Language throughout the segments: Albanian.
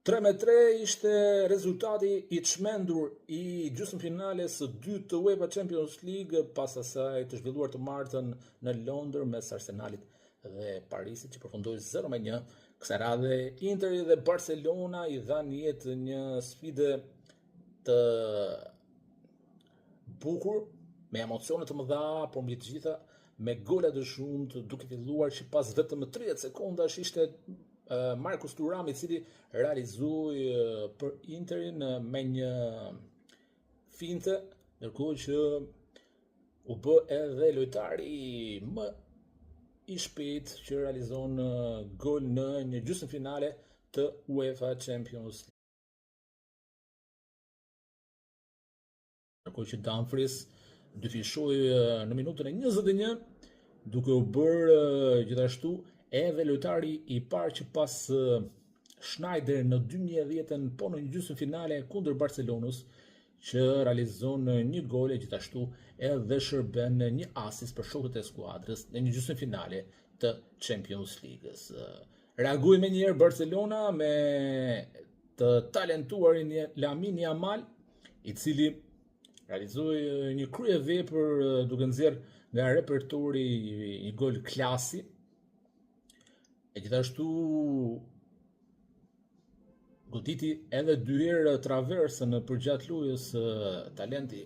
3-3 ishte rezultati i çmendur i gjysmëfinales së dytë të UEFA Champions League pas asaj të zhvilluar të martën në Londër mes Arsenalit dhe Parisit që përfundoi 0-1. Kësaj radhe Interi dhe Barcelona i dhanë jetë një sfide të bukur, me emocione të mëdha, por mbi të gjitha me gola të shumtë, duke filluar që pas vetëm 30 sekondash ishte Marcus Thuram i cili realizoi për Interin me një finte, ndërkohë që u bë edhe lojtari më i shpejtë që realizon gol në një gjysmëfinale të UEFA Champions League. Ndërkohë që Dumfries dyfishoi në minutën e 21, duke u bërë gjithashtu edhe lojtari i parë që pas Schneider në 2010-ën po në gjysmëfinale kundër Barcelonës që realizon një gol e gjithashtu edhe shërben një asist për shokët e skuadrës në një gjysmëfinale të Champions League-s. Reagoi menjëherë Barcelona me të talentuarin Lamine Yamal, i cili realizoi një kryevepër duke nxjerrë nga repertori një gol klasi. E gjithashtu goditi edhe dy herë traversën përgjatë lojës talenti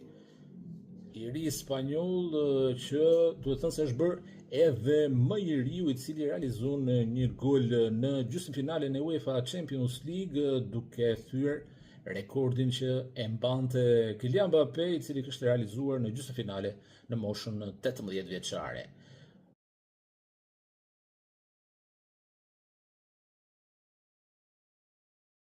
i ri spanjoll që duhet thënë se është bërë edhe më i riu i cili realizon një gol në gjysmëfinalen e UEFA Champions League duke thyer rekordin që e mbante Kylian Mbappe i cili kishte realizuar në gjysmëfinale në moshën 18 vjeçare.